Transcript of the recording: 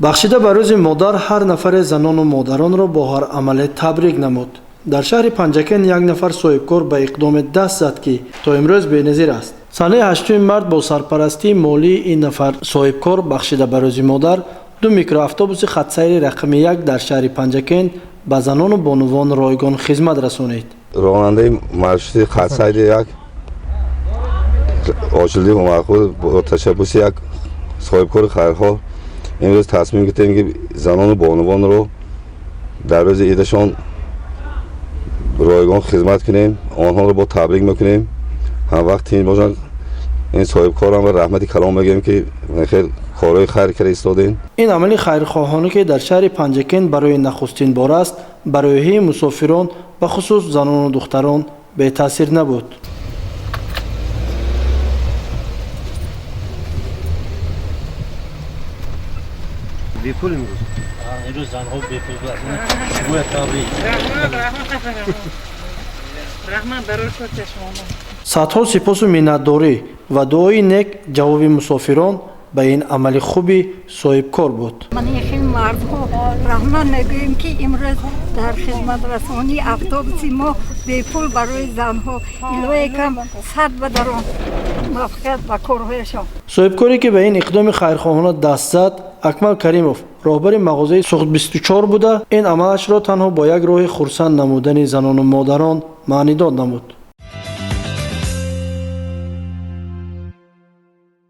Бахшида ба рӯзи модар ҳар нафаре занону модаронро бо ҳар амале табрик намуд. Дар шаҳри Панҷакент як нафар соҳибкор ба иқдоме даст зад, ки то имрӯз беназир аст. Санаи 8 март бо сарпарастии молии ин нафар соҳибкор бахшида ба рӯзи модар ду микроавтобуси хатсайри рақами 1 дар шаҳри Панҷакент ба занону бонувон ройгон хизмат расонид. Ронандаи маршрути хатсайри 1 Очилди Умарқул бо ташаббуси як соҳибкори хайрхоҳ имрӯз тасмим гирифтем, ки занону бонувонро дар рӯзи идашон ройгон хизмат кунем, онҳоро бо табрик мекунем. Ҳамвақт тинҷ бошанд. Ин соҳибкорам ба раҳмати калом мегӯем, ки хел корҳои хайр карда истодем. Ин амали хайрхоҳона, ки дар шаҳри Панҷакент барои нахустин бор аст, ба рӯҳияи мусофирон, бахусус занону духтарон, бетаъсир набуд. Бепул имрӯз. Имрӯз занҳо бепул бояд табрик. Раҳмат барои шумо. Садҳо сипосу миннатдорӣ ва дуои нек ҷавоби мусофирон ба ин амали хуби соҳибкор буд. Ман хел мардҳо раҳмат мегӯем, ки имрӯз дар хизматрасонии автобуси мо бепул барои занҳо. Илоҳе кам сад ба дарон муваффақият ба корҳояшон. Соҳибкоре, ки ба ин иқдоми хайрхоҳона даст зад, Акмал Каримов, роҳбари мағозаи Суғд 24 буда, ин амалашро танҳо бо як роҳи хурсанд намудани занону модарон маънидод намуд.